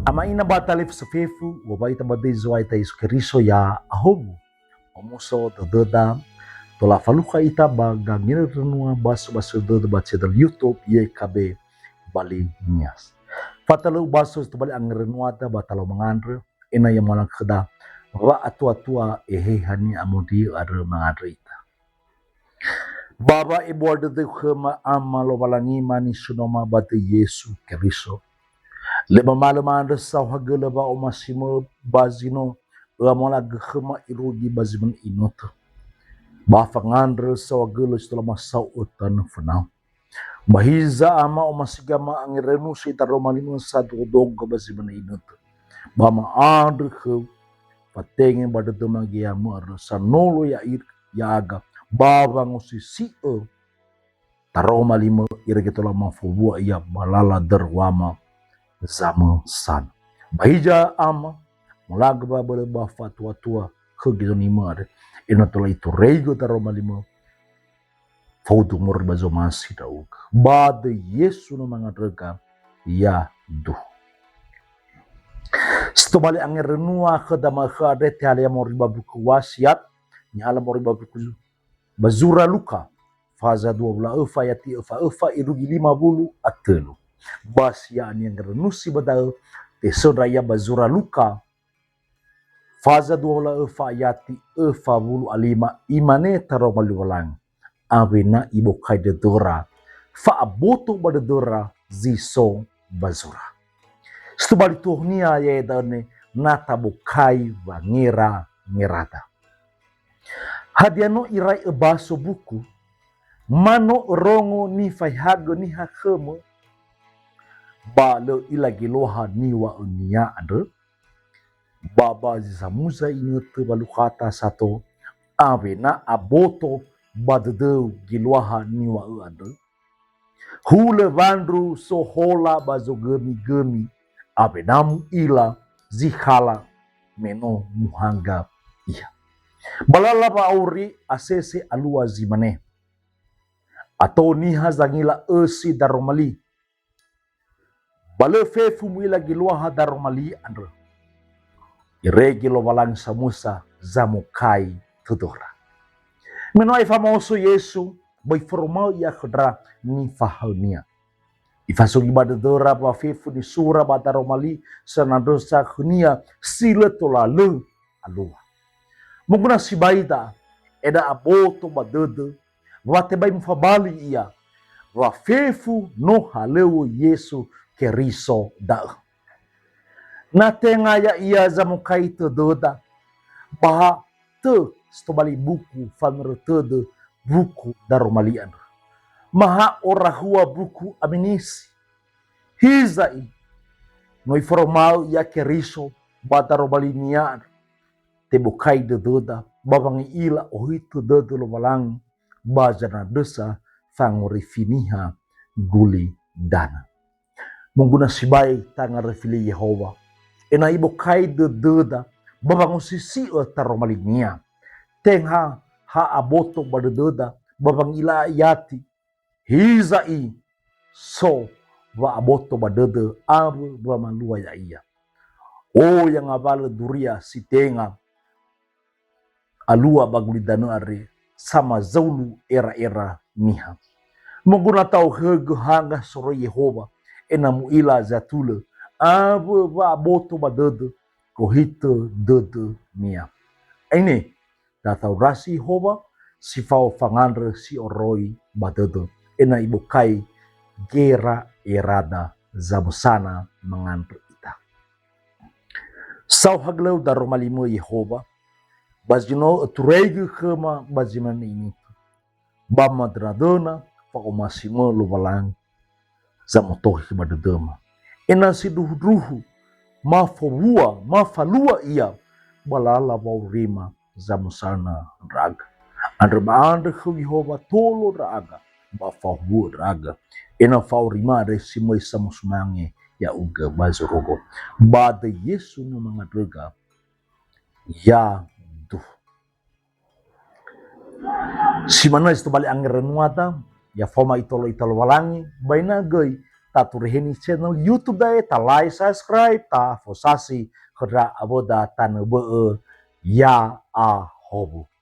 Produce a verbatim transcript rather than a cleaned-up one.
Ama ina ba talifusö fefu, uŵa'ö ita ba döi Zo'aya ita Yesu Keriso, ya'ahowu. Omuso dödöda, tola falukha ita ba gangerönua baso-baso dödö ba channel YouTube Y K B Bali Nias. Fatalö ubaso zi tobali angerönuada ba talau mangandrö, ena'ö ya mola khöda wa'atua-tua eheha ni'amondri'ö andrö mangandrö ita. Ba wa'ebua dödöu khöma Ama Lowalangima nisunoma ba döi Yesu Keriso. Lö mamalö ma'andrö saohagölö wa'omasimö ba zi no ö'amolagö khöma irugi ba zi manö inötö. Ba fangandrö saohagölö si tola masau'ö tanö fönau. Ba hiza Ama, omasiga ma'angerönusi daroma limö sadogo-dogo ba zi manö inötö. Ba ma'andrö khöu, fatenge ba dödöma geamö andrö sanolo ya'ir-, ya'aga, ba wangosisi'ö daroma limö irege tola mafowua ia ba lala döruama zamösana. Ba hiza Ama, molagö ba bölö ba fatua-tua khö gizonimö andre, ena'ö tola itureigö daroma limö, faudu moroi ba zomasi ndra'ugö. Ba döi Yesu no mangandröga, yaduhu. Si tobali angerönua khöda ma'ökhö andre tehalia moroi ba buku Wasiat, nihala moroi ba buku zu-, ba zura Luka, faza dua wulu a öfa ayati öfa öfa irugi lima wulu a tölu. Ba si ya'ia ni'angerönusi ba da'ö, tesöndra ia ba zura Luka, faza dua wulu a öfa ayati öfa wulu a lima, imane taroma Lowalangi, awena ibokai dödöra, fa'aboto ba dödöra zi so ba zura. Si tobali tonia ya'ia da'ö ne, na tabokai wangera-ngerada. Hadia no irai öbaso buku, ma no örongo nifaehagö niha khömö, ba lö ila geluaha niŵa'önia andrö? Ba ba zi samuza inötö walukhata sato, awena aboto ba dödöu geluaha niŵa'ö andrö? Hulö wandru so hola ba zogömi-gömi, awena mu'ila zi khala me no muhangga ia. Ba lala wa'auri asese alua zi mane, ato niha zangila ösi daroma li. Ba lö fefu mu'ila geluaha daroma li andrö. Irege Lowalangi samösa zamokai tödöra. Me no aefa maoso Yesu, ba iforoma'ö ia khö ndra nifahaönia. Ifasugi ba dödöra wa fefu nisura ba daroma li sanandrösa khönia si lö tola lö alua. Moguna sibai da'ö, ena'ö aboto ba dödö, wa tebai mufabali ia, wa fefu no halöŵö Yesu Keriso da'ö. Na tenga ya'ia zamokai tödöda, ba ha tö si tobali buku famerö tödö buku daroma li andrö. Ma ha orahua buku Amenisi. Hiza'i, no iforoma'ö ia Keriso ba daroma li-Nia andrö. Tebokai dödöda ba wangi'ila ohitö dödö Lowalangi ba zanandrösa fangorifi niha gulidanö. Moguna sibai tangaröfi li Yehowa, ena'ö ibokai dödöda ba wangosisi'ö taroma li-Nia. Tenga ha aboto ba dödöda ba wangi'ila ayati, hiza'i so wa'aboto ba dödö awö wamalua ya'ia. Oya ngawalö duria si tenga alua ba gulidanö andre, samazaulu era-era niha. Moguna ta'ohögö hangga soroi Yehowa, ena'ö mu'ila zatulö, awö wa'aboto ba dödö, gohitö dödö-Nia. Aine, dataurasi Yehowa, si fao fangandrö si oroi ba dödö, ena'ö ibokai gera-erada zamösana mangandrö ita. Saohagölö daroma limö Yehowa, ba zi no öturaigö khöma ba zi manö inötö. Ba madönadöna fa'omasimö Lowalangi zamotohi ba dödöma. Ena'ö sindruhundruhu, ma fowua, ma falua ia, ba lala wa'aurima zamösana ndra'aga. Andrö ma'andrö khöu Yehowa tolo ndra'aga, ba fahuhuo ndra'aga. Ena'ö fa'aurima andre si möi samosumange ya'ugö ba zorugo. Ba döi Yesu no mangandröga. Yaduhu. Si manö zi tobali angerönuada, ya faoma itolo ita Lowalangi, ba ena'ö göi tatureheni channel YouTube da'e, ta like, subscribe, ta fosasi khö ndra awöda tanö bö'ö. Ya'ahowu.